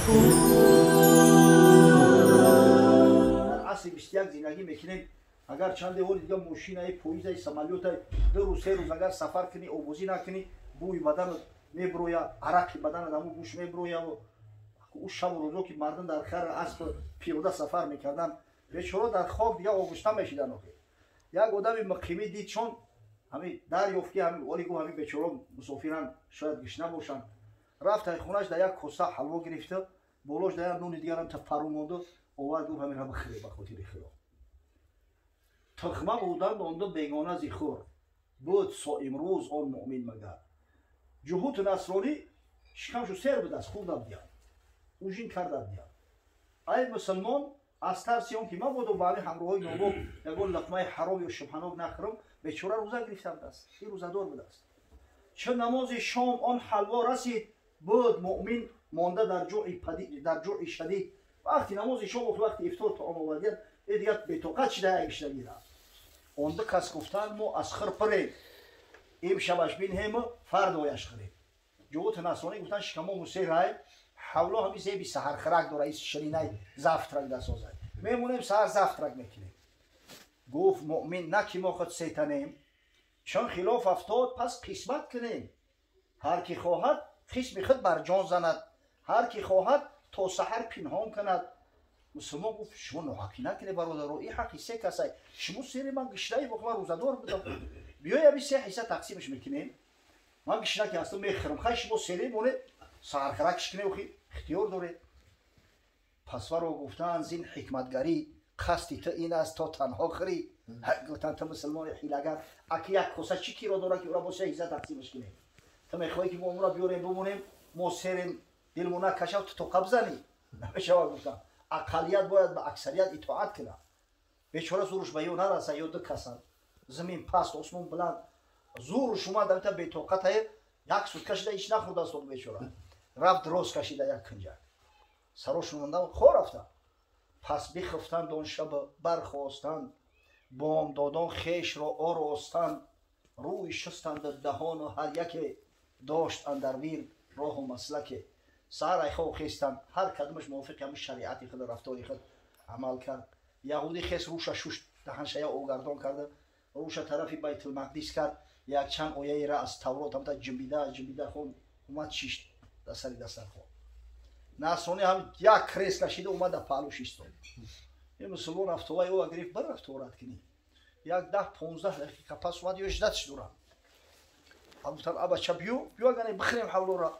Асри 21 зиндагӣ мекунем. Агар чанде ҳоли дига мошинаи, поизаи, самолётай 2 рӯз 3 рӯз агар сафар кунӣ, обозӣ накунӣ, бӯи баданат меброя, арақи баданат ҳамун гӯш меброя. Ӯ шабу рӯзо ки мардум дар хар асп пиёда сафар мекарданд, бечора дар хок дига оғушта мешиданд. Охир як одами муқимӣ дид, чон ҳами дарёфт ки оли гуфт ҳами бечора мусофиранд, шояд гишна бошанд. Рафт хонаш, дар як коса ҳалво гирифта, болош дар як нони дигарам та пару монда овард, гуфт ҳаминро бихӯре ба хотири Худо. Тухма буданд онда бегона зи хур буд соимрӯз он муъмин магар. Ҷуҳуту насронӣ шикамшу сер будааст, хӯрда будиянд, ужин карда будиянд. Ай мусулмон аз тарси он ки мабодо ба ҳамин ҳамроҳои нобоб ягон луқмаи ҳаром ё шубҳанок нахӯрам, бечора рӯза гирифта будааст, ин рӯзадор будааст. Чун намози шом он ҳалво расид, буд муъмин монда дар ҷӯи шадид. Вақти намози шом, вақти ифтор таом овардиянд, э дигар бетоқат шида як гишнагира. Он ду кас гуфтанд мо аз хир пурем, имшабаш бинҳему фардояш хӯрем. Ҷуҳути насронӣ гуфтанд шикамому серай, ҳавло ҳами зеби саҳархӯрак дора, ис ширинай завтрак дасозай, мемонем саҳар завтрак мекунем. Гуфт муъмин на ки мо худ сетанем, чун хилоф афтод пас қисмат кунем. Ҳар ки хоҳад қисми худ бар ҷон занад, ҳар ки хоҳад то саҳар пинҳон кунад. Мусулмон гуфт шумо ноҳақӣ накунед бародаро, ин ҳаққи се касай, шумо сери ман гишнаи боқи ман рӯзадор будам, биёй ами се ҳисса тақсимаш мекунем, ман гишна ки ҳастам мехӯрам, хай шумо сере монед саҳархӯракш кунед, охи ихтиёр доред. Пас варо гуфтанд зин ҳикматгарӣ қасди ту ин аст то танҳо хӯрӣ. Гуфтанд ту мусулмони ҳилагар, аки як коса чӣ киро дорад ки ӯра бо се ҳисса тақсимаш кунем? Ту мехоҳӣ ки мо онро биёрем бимонем, мо серем дилмо накашав, ту тоқа бизанӣ? Намешавад. Гуфтанд ақаллият бояд ба аксарият итоат кунад. Бечора зуруш ба ё нараса, ё ду касанд, замин паст, осмон баланд, зуруш омад амита бетоқатае, як сутка шида ҳеч нахӯрдааст он бечора. Рафт рост кашида як кунҷак, сарошон монда хо рафта. Пас бихуфтанд он шаб, бархостанд, бомдодон хешро оростанд, рӯй шустанд даҳону ҳар яке дошт андар вирд роҳу маслаке. Саҳар айхо хестанд, ҳар кадомаш мувофиқи ҳамин шариати худ рафтори худ амал кард. Яҳудӣ хес рӯша шушт, даҳаншая огардон карда, рӯша тарафи Байтулмақдис кард, якчанд ояеро аз Таврот ҳамта ҷимбида ҷимбида хонд, омад шишт дар сари дастархон. Насронӣ ҳам як крес кашида омад дар паҳлӯ шистод. Ин мусулмон афтоваи ӯ гирифт бар рафторат кунӣ. Як 10-15 дақиқа пас омад, ё ждатш дорам. Гуфтанд абача биё, биё агар бихӯрем ҳавлоро.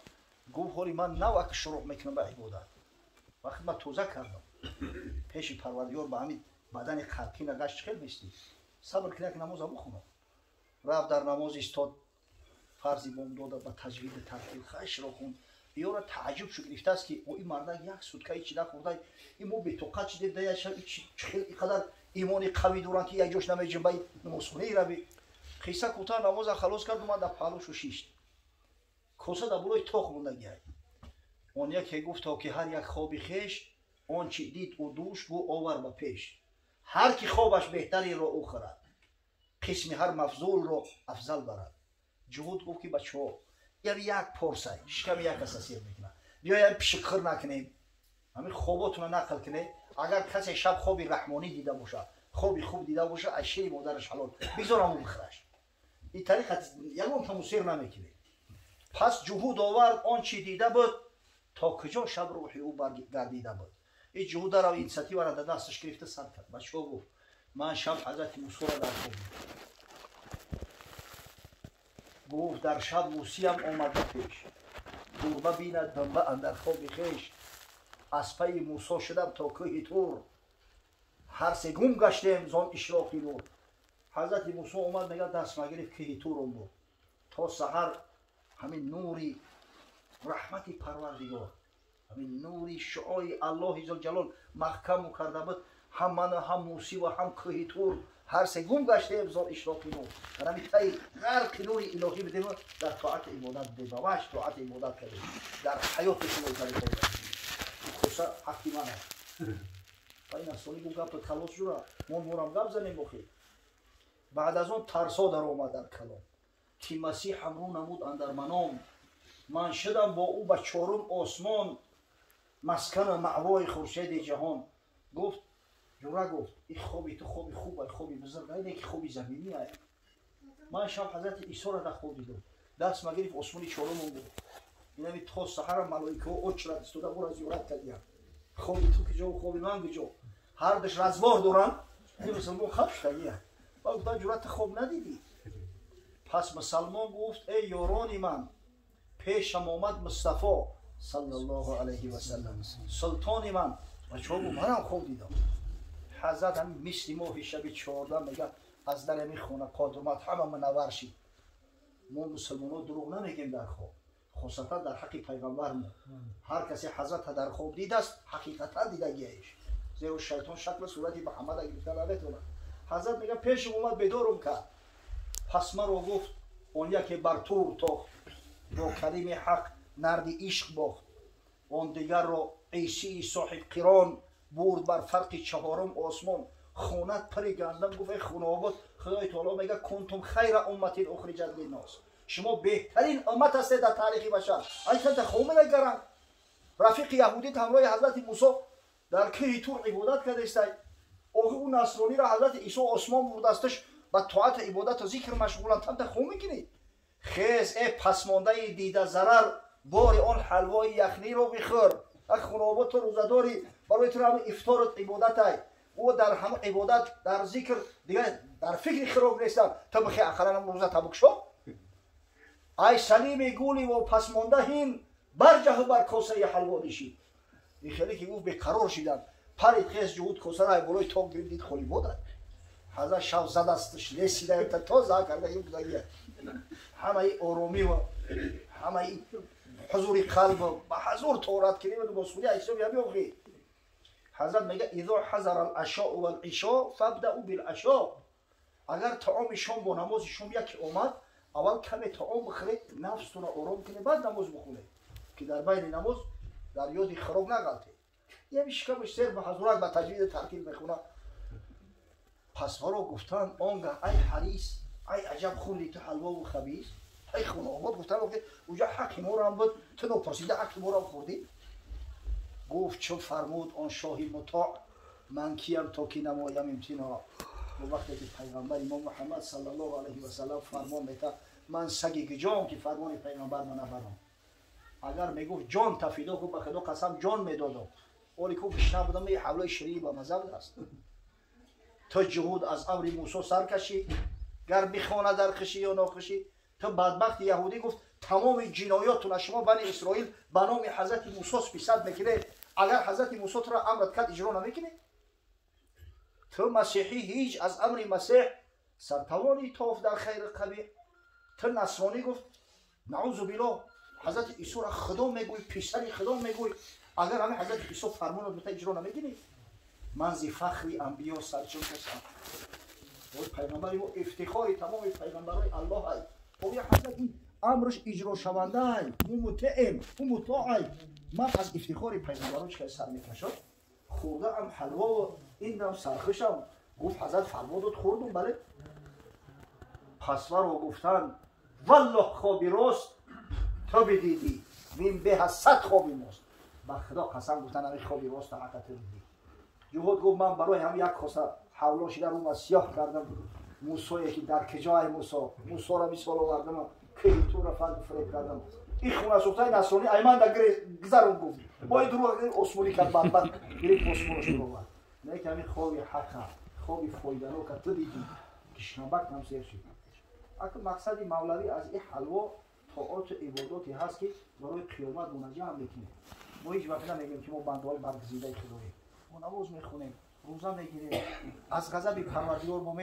Гуфт ҳоли ман нав ак шурӯъ мекунам ба ибодат, вақт ман тоза кардам пеши Парвардигор, ба ҳамин бадани қалқина гашт хел местӣ, сабр кун як намоза бихонам. Рафт дар намоз истод, фарзи бомдода ба таҷвиди тартил хашро хонд. Ёра тааҷҷуб шуд гирифтааст ки ин мардак як сутка ҳеч нахӯрда, ин мо бетоқат шидем, да як шаб хел инқадар имони қавӣ доранд ки як ҷош намеҷунбаи намозхонаи рави. Қисса кӯтоҳ, намоза халос кард, омад дар паҳлӯшу шишт, коса дар болои тоқ мондагиай. Он яке гуфт то ки ҳар як хоби хеш он чи дид ӯ душ гӯ овар ба пеш. Ҳар ки хобаш беҳтаринро ӯ хӯрад, қисми ҳар мафзулро афзал барад. Ҷуҳуд гуфт ки бачаҳо, яъне як порсай шиками як каса сер мекунад, биёем пишиқхӯр накунем, ҳамин хоботуна нақл кунем. Агар касе шаб хоби раҳмонӣ дида бошад, хоби хуб дида бошад, аз шири модараш ҳалол бигзор ҳамон бихӯраш. Ин тариқа ягон таму сер намекунем. Пас ҷуҳуд овард он чи дида буд, то куҷо шаб рӯҳи ӯ баргардида буд. Ин ҷуҳударо инициативаро дар дасташ гирифта сар кард. Бачаҳо, гуфт, ман шаб ҳазрати Мусоро дар хоб дидам. Гуфт дар шаб Мусиям омад ба пеш, гурба бинад дамба андар хоби хеш. Аз пайи Мусо шудам то кӯҳи Тур, ҳар се гум гаштем зон ишроқи нур. Ҳазрати Мусо омад, мега даст магирифт кӯҳи Туром буд. То саҳар ҳамин нури раҳмати Парвардигор, ҳамин нури шуои Аллоҳи зулҷалол маҳкаму карда буд ҳам мана, ҳам Мусӣ ва ҳам кӯҳи Тур. Ҳар се гум гаштем зон ишроқи нур. Дар ҳамин таи ғарқи нури илоҳӣ будем, дар тоату ибодат будем, ба ваҷ тоату ибодат кардем. Дар ҳаёти шумо тариқо коса ҳаққи ман аст. Ва ин афсонӣ гуфт гапат халос ҷура, мо морам гап занем охи. Баъд аз он тарсо даромад дар калом, ки Масиҳ ҳамрӯ намуд андар маном. Ман шудам бо ӯ ба чорум осмон, Маскану маъвои хуршеди ҷаҳон. Гуфт ҷура, гуфт ин хоби ту хоби хуб ай, хоби бузург ай, не ки хоби заминӣ ай. Ман шаб ҳазрати Исоро дар хоб дидам, даст ма гирифт, осмони чорумон буд. Инами то саҳара малоикаҳо очрат истода бура зиёрат кардиянд. Хоби ту киҷо, хоби ман киҷо? Ҳардаш развор доранд. Ин мусалмон хаб шудагия. Ба гуфтан, ҷура, ту хоб надидӣ? Пас мусалмон гуфт: эй ёрони ман, пешам омад Мустафо саллаллоҳу алайҳи васаллам, султони ман. Бачаҳо, гуфт, манам хоб дидам. Ҳазрат ҳамин мисли моҳи шаби 14, мега, аз дар ҳамин хона қодумат ҳама мунаввар шид. Мо мусулмонҳо дурӯғ намегем дар хоб, хосатан дар ҳаққи пайғамбармо. Ҳар касе ҳазрата дар хоб дидааст, ҳақиқатан дидагиаиш, зеро шайтон шаклу сурати Муҳаммада гирифта наметавонад. Ҳазрат мега, пешам омад, бедорум кард. Пас маро гуфт: он яке бар тур тохт, бо калими ҳақ нарди ишқ бохт, он дигарро Исии соҳибқирон бурд бар фарқи чаҳорум осмон. Хонат пари гандам. Гуфт: эй хунобод, Худои таоло мега: كنتم خير أمة أخرجت للناس. Шумо беҳтарин уммат ҳастед дар таърихи башар. Айканта хоб мегаранд. Рафиқи яҳудит ҳамроҳи ҳазрати Мусо дар кӯҳи Тур ибодат кардестай. Охи, ӯ насрониро ҳазрати Исо осмон бурдасташ, ба тоату ибодату зикр машғуланд. Тамта хоб мекунӣ? Хез, э пасмондаи дида зарар, бори он ҳалвои яхниро бихӯр. Ак хунобод, ту рӯзадорӣ, барои ту ҳама ифторут ибодатай. Ӯ дар ҳама ибодат, дар зикр, дигар дар фикри хироб нестанд. Ту бихе, ақаллан рӯза табукшо. Ай салими гули во пасмонда, ҳин барҷаҳу бар косаи ҳалво нишид. Ин хеле ки гуфт, беқарор шиданд. Парид хез ҷуҳуд, косара ай болои ток гирифт, дид, холи бодад. Ҳазрат шав задастш, лесида тоза карда гудагия. Ҳамаи оромӣ ва ҳамаи ҳузури қалб ба ҳазур торат кирим босхудӣ ҳисоби ҳами. Охи, ҳазрат мега: إذا حضر العشاء والعشاء فابدؤوا بالعشاء. Агар таоми шом бо намози шом яке омад, аввал каме таом бихӯред, нафстонро ором кунед, баъд намоз бихонед, ки дар байни намоз дар ёди хироб нағалтед. Ями шикамаш сер ба ҳазурак ба таҷвиди тартиб мехонад. Пас маро гуфтанд он гаҳ: ай ҳарис, ай аҷаб хӯрди ту ҳалвову хабис. Ай хунобод, гуфтанд, уҷа ҳаққи морам буд, ту нопурсида ҳаққи морам хӯрдӣ. Гуфт: чун фармуд он шоҳи мутоъ, ман киям то ки намоям имтиноъ? Вақте ки пайғамбари мо Муҳаммад саллаллоҳу алайҳи васаллам фармон мета, ман саги гиҷом ки фармони пайғамбар ма набарам? Агар мегуфт ҷон тафидо ку, ба Худо қасам, ҷон медодам. Оли ку гишна будам, ҳавлои ширини ба маза будааст. Ту ҷуҳуд аз амри Мусо сар кашӣ, гар бихона дар хишӣ ё нохишӣ. Ту бадбахти яҳудӣ, гуфт, тамоми ҷиноётуна шумо бани Исроил ба номи ҳазрати Мусо списать мекунед. Агар ҳазрати Мусо туро амрат кард, иҷро намекунӣ? Ту масеҳӣ, ҳеҷ аз амри Масеҳ сартавонӣ тоф дар хайри қабеҳ. Ту насронӣ, гуфт, наузу биллоҳ, ҳазрати Исоро Худо мегӯй, писари Худо мегӯй. Агар ҳами ҳазрати Исо фармонот бита, иҷро намекунӣ? Ман зи фахри анбиё сарчун касам. Пайғамбари мо ифтихори тамоми пайғамбарои Аллоҳ ай. Оя, ҳазрат ин амрш иҷрошавандаай, мо мутеем, ӯ мутоай. Ман аз ифтихори пайғамбаро чӣ сар мекашад? Хӯрдаам ҳалво, инам сархушам. Гуфт: ҳазрат фармон дод, хӯрдум, бале. Пас маро гуфтанд: валлоҳ, хоби рост ту бидидӣ, вин беҳ аз 100 хоби мост. Ба Худо қасам, гуфтан, ҳами хоби роста ҳақа ту дидӣ. Ҷуҳуд гуфт: ман барои ҳам як коса ҳавло шида рума сиёҳ кардам. Мусое ки дар киҷои Мусо, Мусоро мисол овардам, кӯҳи Тура фарду фиреб кардам. Ин хунасӯхтаи насронӣ айман да гузарум. Гуфт, бо ин дурӯғ осмонӣ кард, бадбахт гирифт, осмонаш овард. Не ки ҳамин хоби ҳақа, хоби фоиданока ту дидӣ, ки шамбак ҳам сер шид. Ака, мақсади мавлавӣ аз ин ҳалво тоату ибодоте ҳаст, ки барои қиёмат мунаҷам мекунем. Мо ҳеҷ вақт намегӯем, ки мо бандаҳои баргузидаи Худоем. Мо намоз мехонем, рӯза мегирем, аз ғазаби Парвардигор мо.